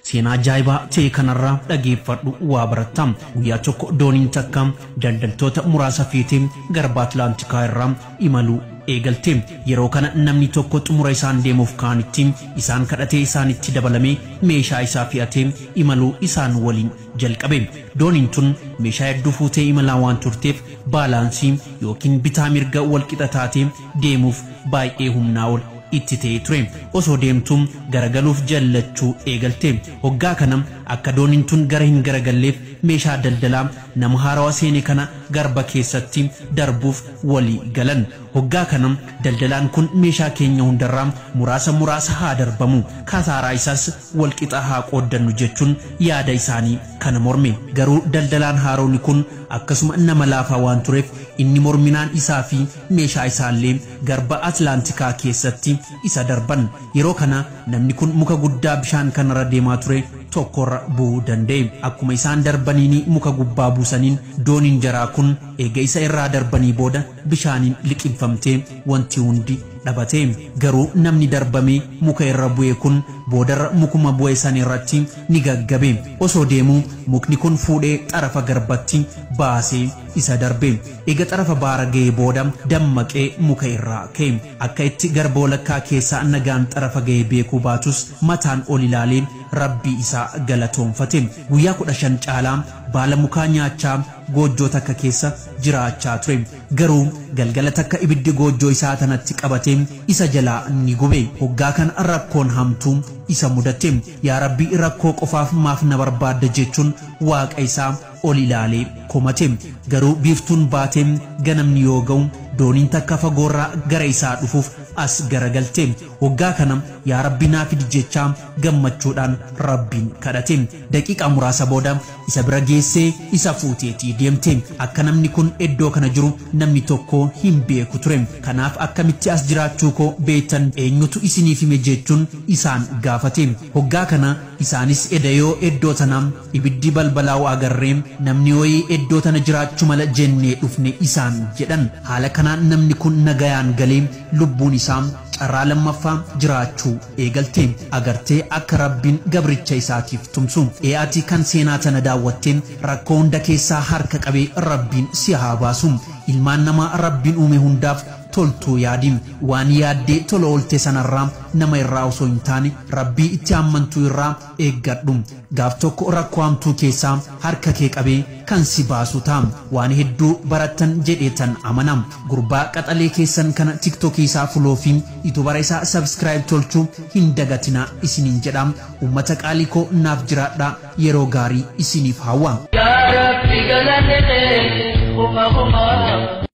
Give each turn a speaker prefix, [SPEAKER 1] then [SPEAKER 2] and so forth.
[SPEAKER 1] Seenaa ajaa'ibaa ta'e kanarraa dhageeffadhu waa baratta. Guyyaa tokko dooniin takka daldaltoota muraasa feetee garba Atlaantikaa irraa imaluu eegalte. Yeroo kana namni tokko xumura isaan deemuuf ka'anitti isaan kadhatee isaanitti dabalamee meeshaa isaa fe'atee imaluu isaan waliin jalqabe. Dooniin tun meeshaa hedduu fuutee imalaa waan turteef baalaansii yookiin bitaa mirga walqixa taatee deemuuf baay'ee humnaa ol itti ta'ee ture. Osoo deemtuu garagaluuf jallachuu eegalte. Hoggaa kana akka dooniin tun gara hin garagalleef meeshaa daldalaa nama haarawaa seene kana garba keessatti darbuuf walii galan. Hoggaa kana daldalaan kun meeshaa keenya hundarraa muraasa muraasa haa darbamu, kasaaraa isaas walqixa haa qooddannu jechuun yaada isaanii kana morme. Garuu daldalaan haarowni kun akkasuma nama laafaa waan tureef inni morminaan isaa fi meeshaa isaallee garba Atlaantikaa keessatti isa darban. Yeroo kana namni kun muka guddaa bishaan kanarra deemaa ture tokkorra bu'uu danda'e. Akkuma isaan darbaniin muka gubbaa buusaniin dooniin jaraa kun eega isa irraa darbanii booda bishaaniin liqimfamtee wanti hundi dhabate. Garuu namni darbamee muka irra bu'e kun boodarra mukuma bu'e san irratti ni gaggabe. Osoo deemuu mukni kun fuudhee xarafa garbatti baasee isa darbe. Eega xarafa baara ga'ee booda dammaqee muka irraa ka'e. Akka itti garba walakkaa keessaa nagaan xarafa ga'ee beekuu baatus mataan ol ilaalee rabbii isaa galatoonfate. Guyyaa 15 caalaa baala mukaa nyaachaa goojjoo takka keessa jiraachaa ture. Garuu galgala takka ibiddi goojjoo isaa tanatti qabatee isa jalaa ni gube. Hoggaa kana rakkoon hamtuu isa mudatte. Yaa Rabbi, rakkoo qofaaf maaf na barbaadda jechuun waaqa isaa ol ilaalee komate. Garuu biiftuun baatee ganamni yoo ga'u dooniin takka fagoorraa gara isaa dhufuuf as garagalte. Hoggaa kana yaa Rabbi naa fidi jechaa gammachuudhaan Rabbiin kadhate. Daqiiqaa muraasa booda isa bira geessee isa fuuteetii deemte. Akka namni kun iddoo kana jiru namni tokko hin beeku ture. Kanaaf akkamitti as jiraachuu koo beektan, eenyutu isiniif hime jechuun isaan gaafate. Hoggaa kana isaanis edayoo iddoo tana ibiddi balbalaa'u agarree namni wayii iddoo tana jiraachuu mala jennee dhufne isaan jedhan. Haala kanaan namni kun nagayaan galee lubbuun isaa carraa lammaffaa jiraachuu eegalte. Agartee akka Rabbiin gabricha isaatiif tumsu. Ee ati kan seenaa tana daawwatteen rakkoo hunda keessaa harka qabee Rabbiin si haa baasu. Ilmaan namaa Rabbiin uume hundaaf toltuu yaadi. Waan yaaddee tola oolte sanarraa nama irraa osoo hin taane Rabbii itti amantuu irraa eeggadhu. Gaaf tokko rakkoo hamtuu keessaa harka kee qabee kan si baasu ta'a. Waan hedduu barattan jedheetan amana. Gurbaa qaxalee keessan kana TikTokii isaa follow fi YouTubara isaa subscribe tolchuu hin dagatinaa isiniin jedha. Uummata qaalii koo naaf jiraadhaa, yeroo gaarii isiniif hawwa.
[SPEAKER 2] Yaa Rabbi galanne kuma kuma.